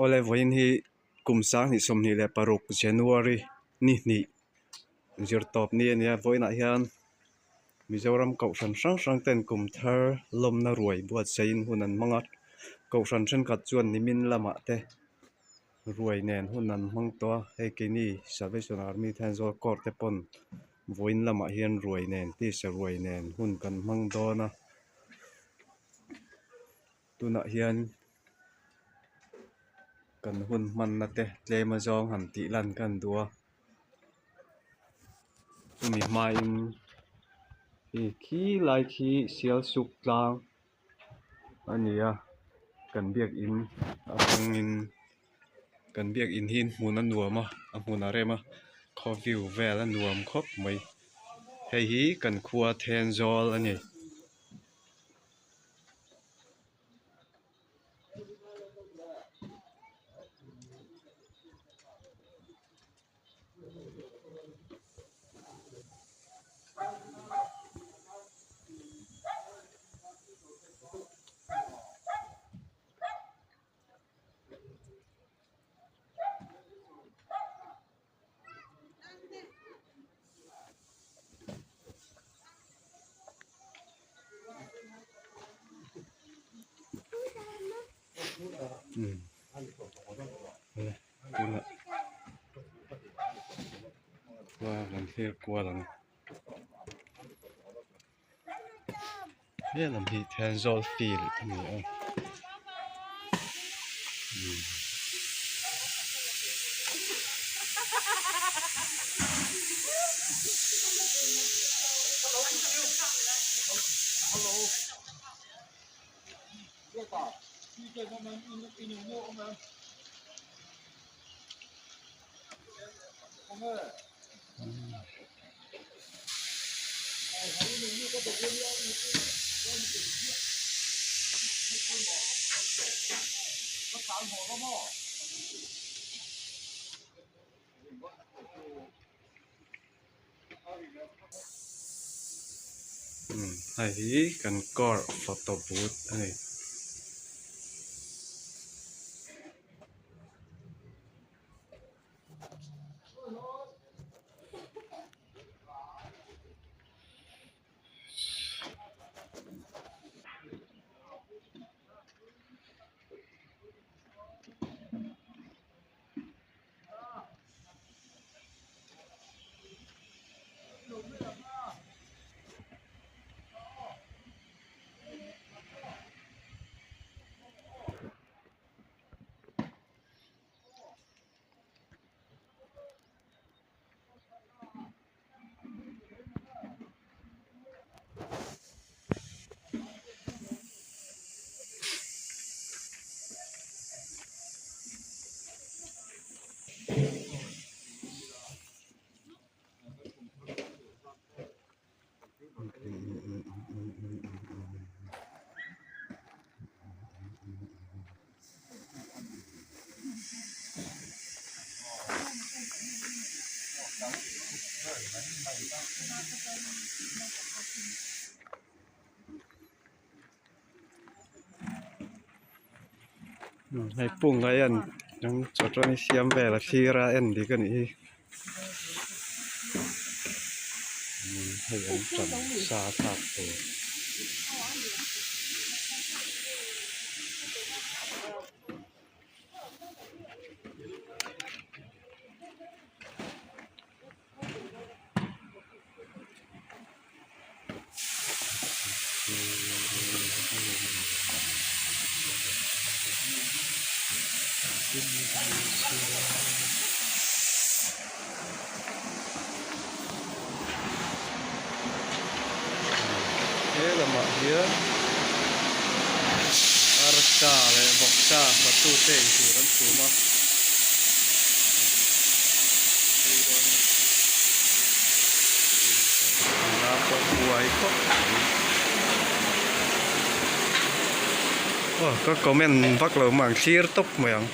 Awle vawiin hi kum 2026 January ni hnih zirtawp ni a nia vawiinah hian Mizoram kohhran hrang hrang ten kum thar lawmna ruai buatsaihin hun an hmang a kohhran thenkhat chuan nimin lamah te ruai nen hun an hmang tawh a hei keini Salvation Army Thenzawl court te pawn vawiin lamah hian ruai nen tisa ruai nen hun kan hmang dawn a tunah hian kan hun hmanna te tlem a zawng han tih lan ka han duh a chumi hmain hei khi lai khi sialsuk tlang a ni a kan biakin atangin kan biakin hi hmun a nuam a a hmun a rem a khaw view vel a nuam khawp mai hei hi kan khua Thenzawl a ni. Tunah khua kan thlir kual ang helam hi Thenzawl field a ni a. Hei hi kan car photo booth a ni. Hei pung ah hian chawhchawlh siam vel a thlir a en dik a nih hi hei an tan sa thlak tur. He lamah hian arsa leh vawksa hlatute eitur an chhum a. Nula pawh buai khawp mai. Aw ka comment vak lo mang thlir tawp mai ang.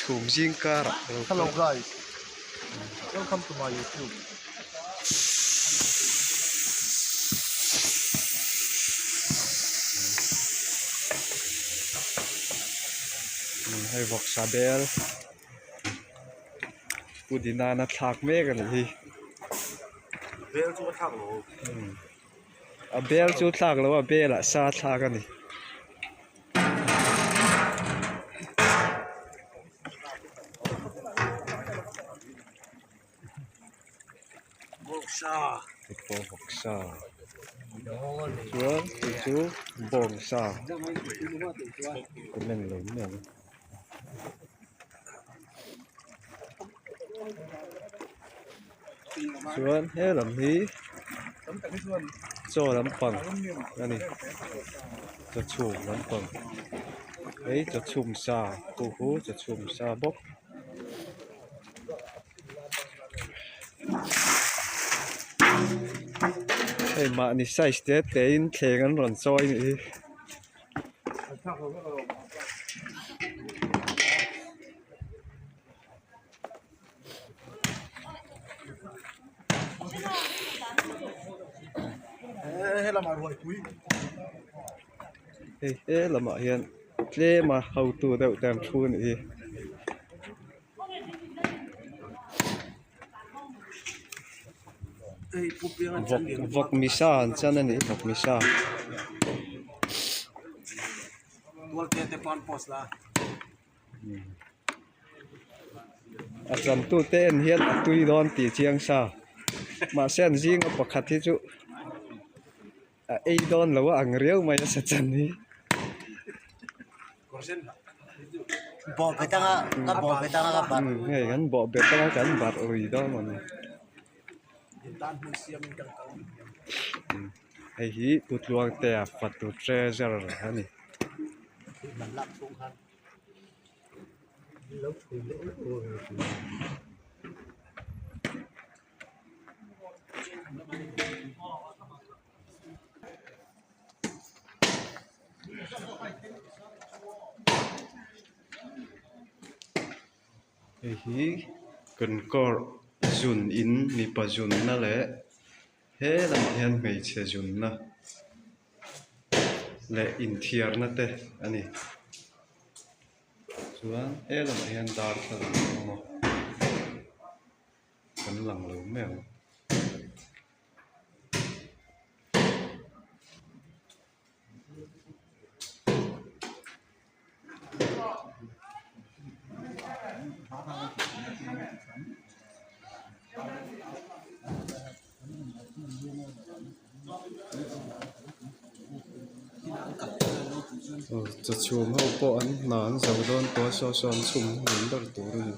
Chhum zing karah a lo kal. Hello guys, welcome to my YouTube. Hei vawksa bel pudina na thlak mek a nih hi. Bel chu a thlak lo. A bel chu thlak lo a belah sa thlak a ni. Vawksa chuan hei chu bawngsa comment lo mai ang. Chuan he lam hi chaw lampang a ni chaw chhum lampang hei chaw chhum sa khu khu chaw chhum sa bawk. Hei mahni size te te in thleng an rawn chawi a nih hi. Hei he lamah hian tlem a hotu deuh te an thu a nih hi. Vawk vawk misa an chan a ni vawk misa. A chantute en hian a tui dawn tih chiang sa mahse an zinga pakhat hi chu a ei dawn lo a ang riau mai a sa chan hi. Hei kan bawhbet anga kan barh ui dawn a ni. Hei hi Putluangtea fatu treasure a ni. Hei hi kan car zun in mipa zunna leh he lamah hian hmeichhe zunna leh inthiarna te a ni chuan he lamah hian darthlalang a awm a kan lang lo mai ang. Chaw chhum ho pawh an hna an zo dawn tawh a saw saw an chhum hnem ber tur a ni.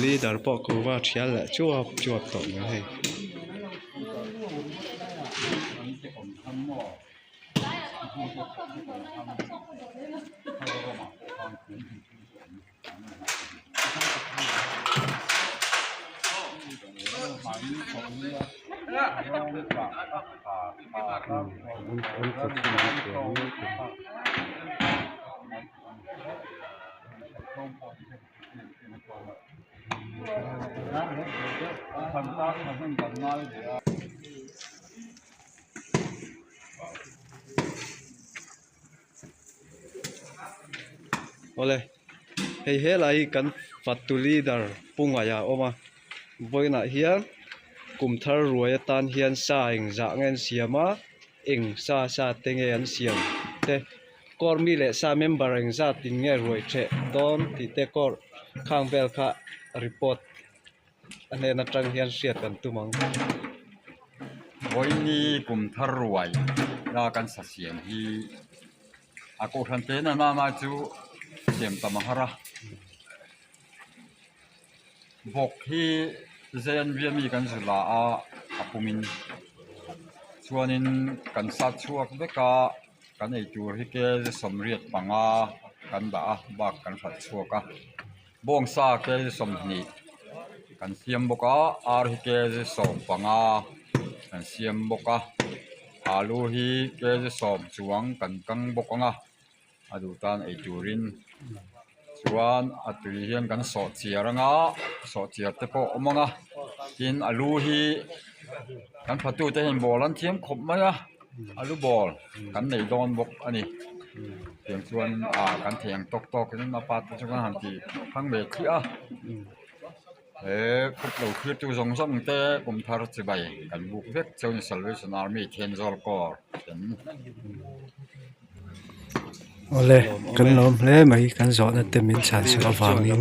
Leader pawh kuhva thial leh chuap chuap tawh mai hei. Awle hei helai hi kan fatu leader Pu Ngaih a awm a vawiinah hian kum thar ruai atan hian sa engzah nge an siam a eng sa sa te nge an siam te court mi leh sa member engzat in nge ruai ṭheh dawn tih te court khang vel kha report a hnen atang hian hriat kan tum ang. Vawiini kum thar ruai la kan sa siam hi a kohhran te na nana chu siam tam a har a bawk hi Zen Viami kan zu la a a pumin chuanin kan sat chhuak vek a kan eitur hi kg 85 kan dah a bak kan hralh chhuak a. Bawngsa kg 20 kan siam bawk a ar hi kg 15 kan siam bawk a alu hi kg 10 chuang kan kang bawk ang a a duh tan ei turin chuan a tui hian kan sawh chiar ang a sawh chiar te pawh a awm ang a tin alu hi kan fatu te hian ball an thiam khawp mai a alu ball kan nei dawn bawk a ni tiang chuan ah kan thei ang tawk tawk in a part te chu kan han ti thang ve thliah a he khup lo thlir tu zawng zawng te kum thar chibai kan buk vek chuan salvation army Thenzawl corps ten. Awle kan lawm hle mai kan zawhna te min chhan chhuah avangin.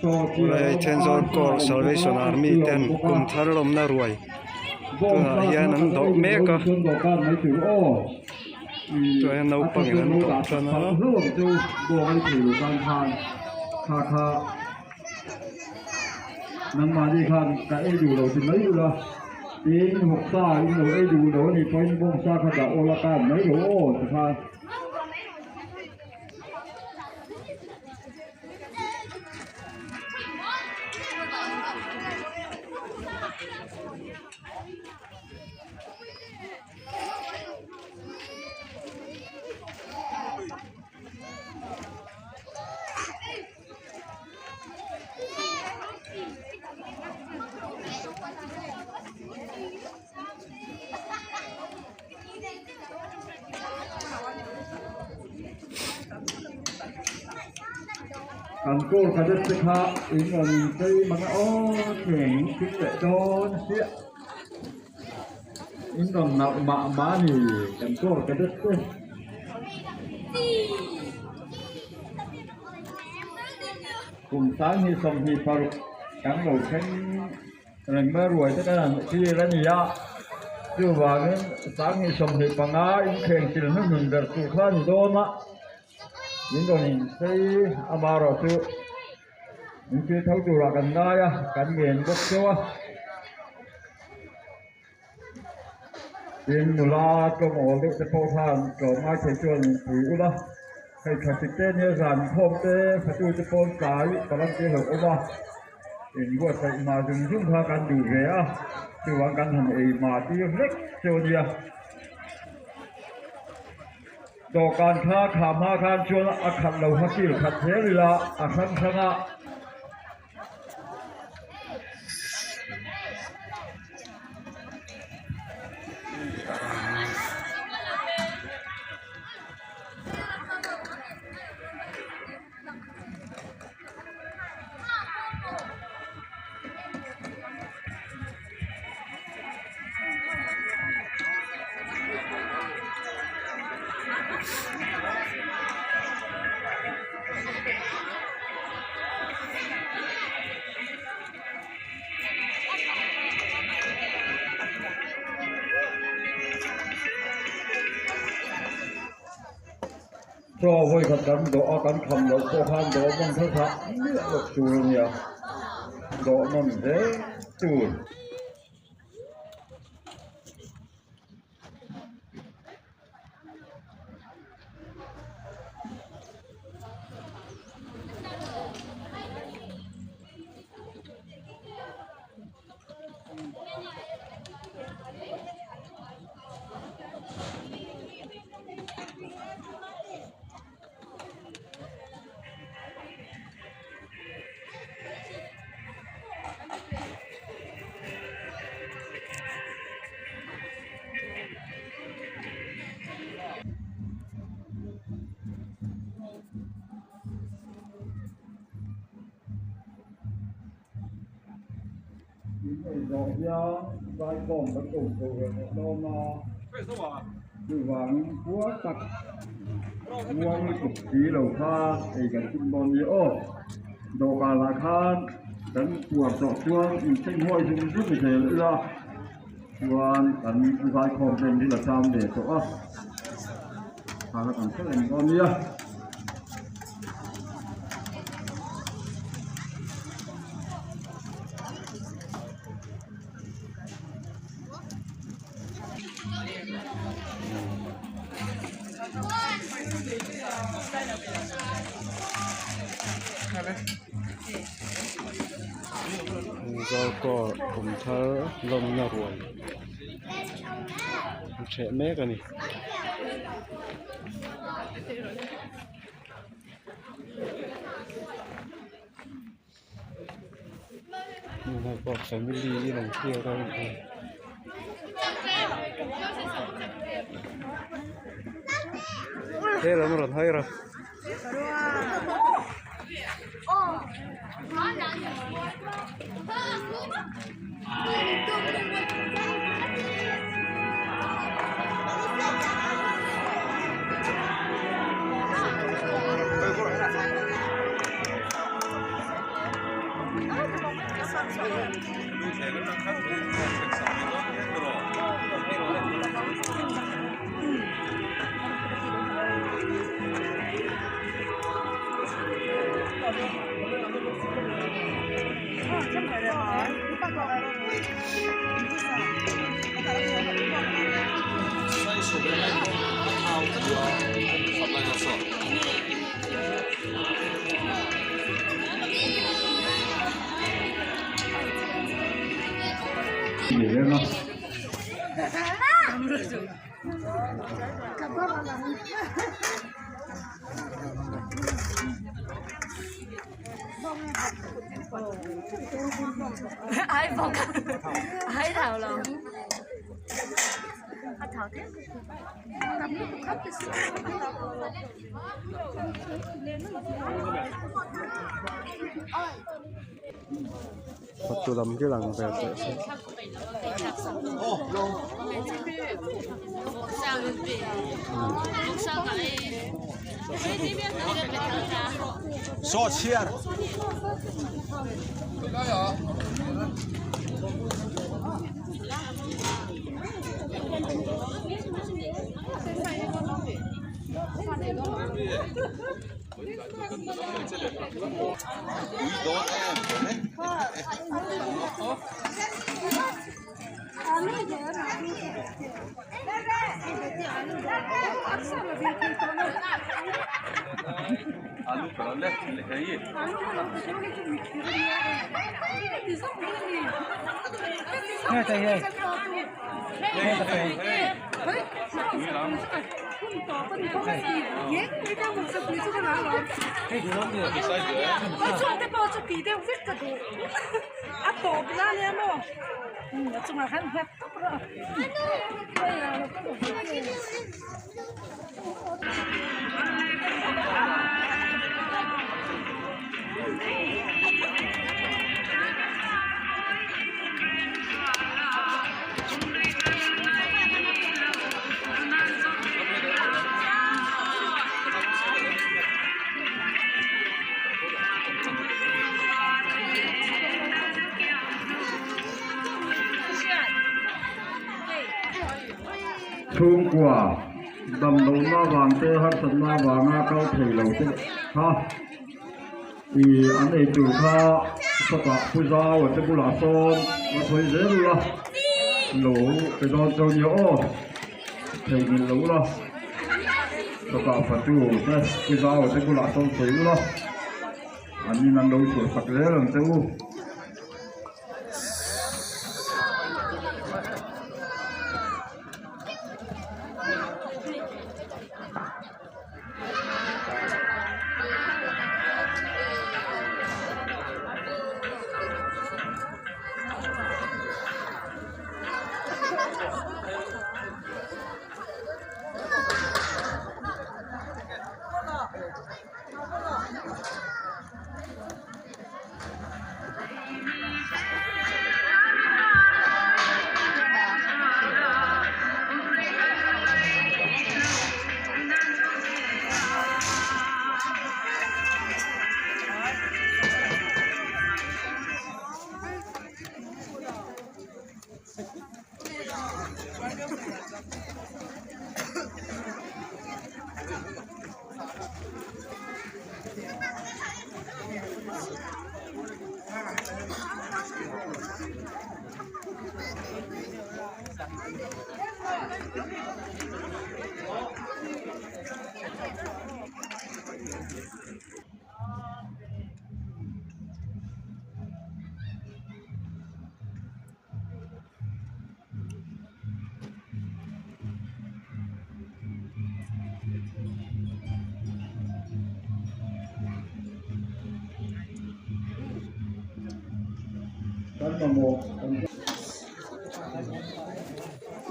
Awle Thenzawl Corps Salvation Army ten kum thar lawmna ruai tunah hian an dawh mek a tunah hian naupang in an dawh tan a. Kan cour cadet te kha in rawn inchei mang a aw thleng in thing leh dawn chiah in rawn nalh mah mah a ni kan cour cadet te. Kum 2026 kan lo thleng reng mai ruai te kan han thlir a ni a chuvangin 2025 inkheng thil hnuhnun ber tur kha a ni dawn a min rawn inchei amaherawh chu min thil tho turah kan ngai a kan ngen bawk chauh a. Tin, nula tlawm awl deuh te pawh khan tlawm ngai thei chuan in pui ula, hei thlasik te nia zan inkhawm te fatu te pawn tlai palang te hlauh awm a, in buatsaih mah zung zung kha kan duh ve a, chuvang kan han ei mah tir hlek chu a nia. Dawhkan kha khah hma khan chuan a khat lo kha kil khat zel ila a hrang hrang a. Chaw vawikhat kan dawh a kan kham loh pawh khan dawh nawn kha kha miah loh tur a nia dawh nawn zel tur. Hei zawh hian zaikhawm kan ko chho ve tawh dawn a, chuvangin puar tak muang lutuk si lo kha ei kan tum dawn nia aw. Dawhkanah khan kan puar tawh chuan inchenghuai zung zung zel ila chuan kan zaikhawm te in ril a cham ve tawh a, kha kha kan hre reng dawn nia. Zawlkawr kum thar lawmna ruai a ṭheh mek a ni. Heng pawh family in an clear a ni. He lam rawn hawi rawh. Hotu lam khi lang ve teh se. Chhungkua damlohna vang te harsatna vanga kal thei lo te kha ih an ei tur kha sawtah pu zau a te bulah sawn va sawi zel ula lo pe dawn chauh nia aw theihnghilh lo ula sawtah fatu te pu zau a te bulah sawn sawi ula an in an lo chhuah sak zel ang che u.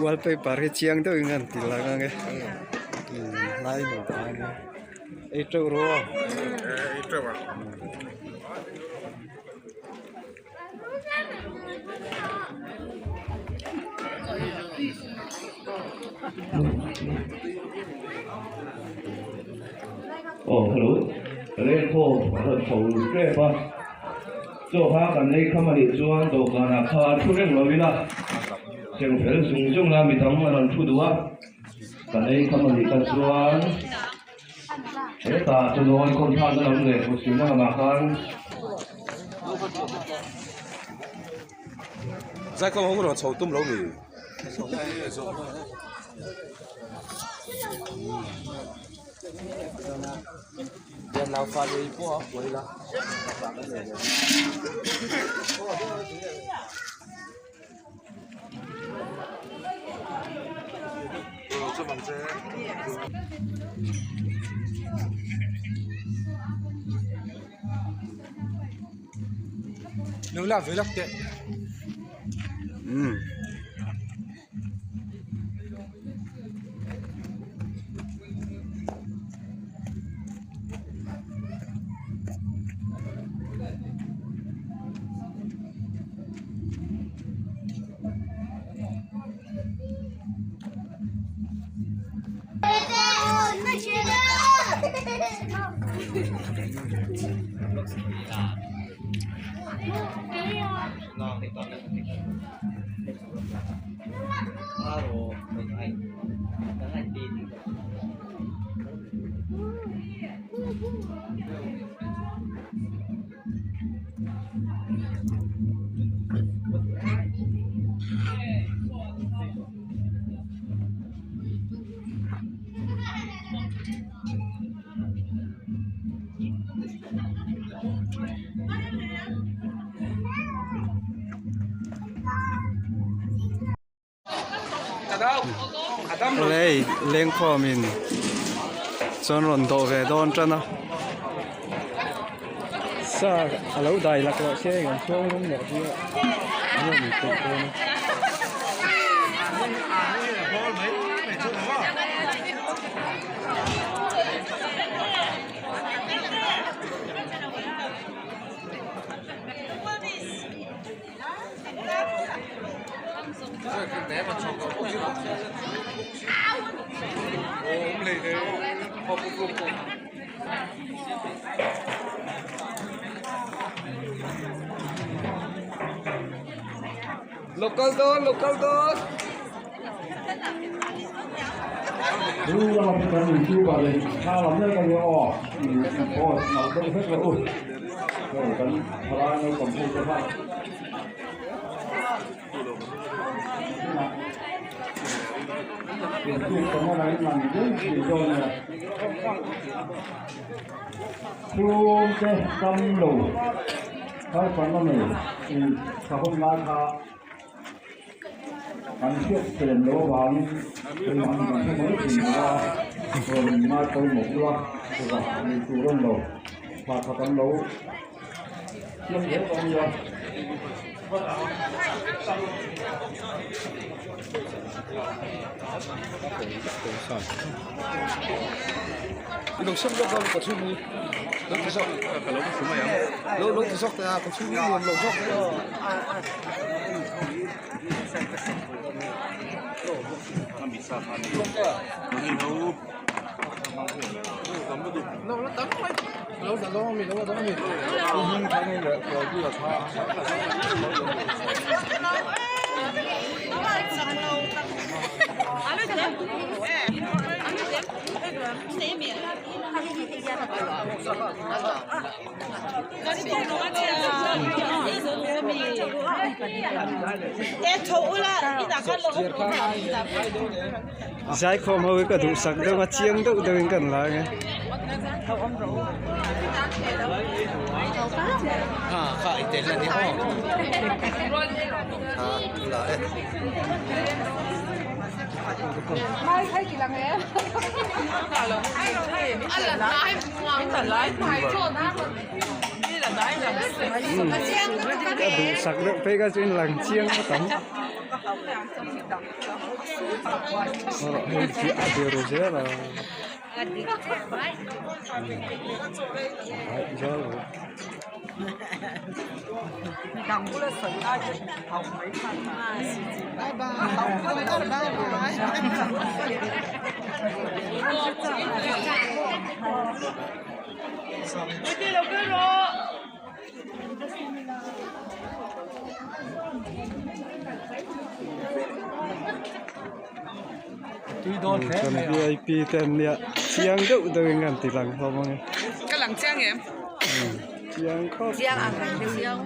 Wallpaper hi chiang deuhin a han ti lang ang e lai nupa a nia ei teuh rawh aw. Aw hello lengkhawm a rawn chho tep a chaw kha kan ei kham anih chuan dawhkanah kha thu reng lo ila cheng fel zung zung la midang a rawn thu duh a kan ei kham anih kha chuan hetah chuan khawmthlakna lam leh kutsilna lamah khan. Zaikhawm ho rawn chho tum lo mi? Umm. Lei lengkhawm in chuan rawn dawh ve dawn tan a sa a lo dai lak loh se kan chhung rawng leh hi a an rawn peih dawn a. Local dawn local dawn. An hriat tlem loh avangin keimahni kan hre mai thin lo a, rawn in ngai pawimawh ula zah nei tur a ni lo, thla khat an lo siam zel tawh a nia. Zaikhawm ho hi ka duhsak deuh a chiang deuh deuh in ka la ang e. Ka duhsak deuh phei kha chu in lang chiang ngawt ang. Hei hi a biru zel a. Kan vip te an nia chiang deuh deuh in kan ti lang hlawm ang e. Ka lang chiang em? Chiang khawp. Chiang ang kan hre chiang.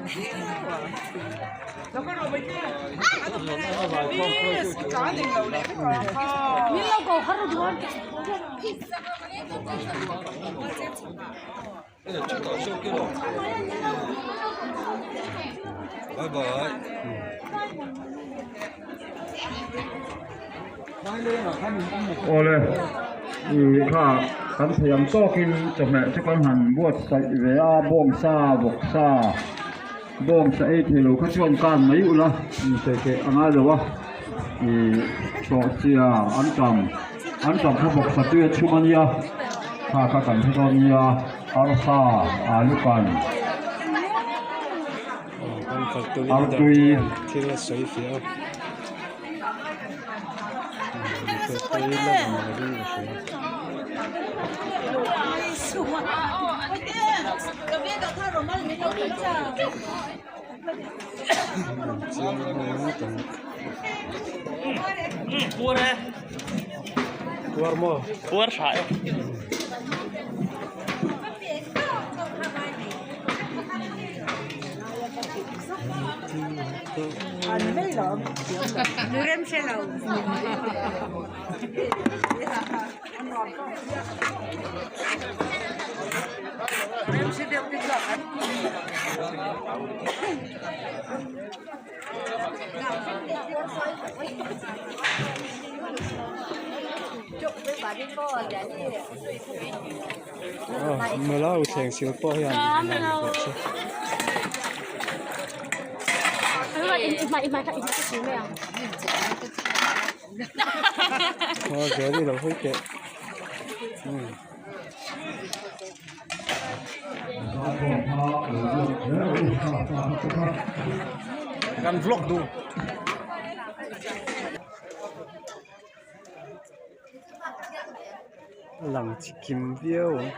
Bye bye. Awle ih kha kan thei ang tawkin chawhmeh chu kan han buatsaih ve a bawngsa vawksa bawngsa ei thei lo kha chuan kan mai ula insawifiah a ngai lo a ih tawhchia an tam an tam kha vawksa tui a chhum a nia kha kha kan hre dawn nia arsa alu kan artui. Thil a sawi fiah a. Puar maw? Puar tha e. Nula u thleng sil pawh hian aw zel i lo hawi teh. Kan vlog duh. A lang chi kim viau ang.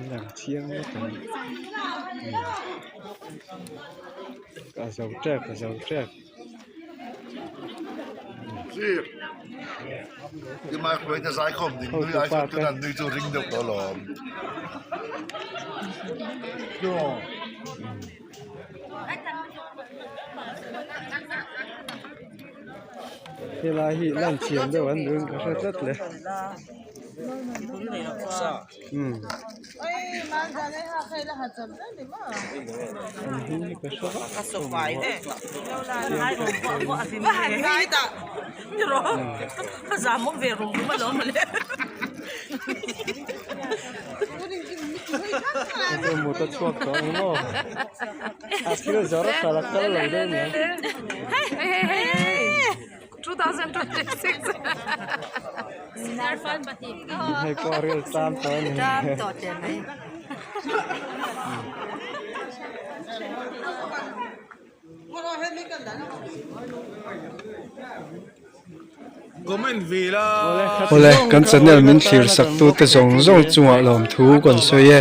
Lang chiang ngawt ang a zo tep a zo tep. Hotupa te. Helai hi lan thiam deuh an duhin ka hre tlat le. Umm. An hming hi ka hre vak lo mut a chhuak tawh ang maw a thil zawrh a kal a kal lo deuh nia. Hei pawh a ril ṭam tawh a ni. Awle, kan channel min thlir sak tute zawng zawng chungah lawmthu kan sawi e.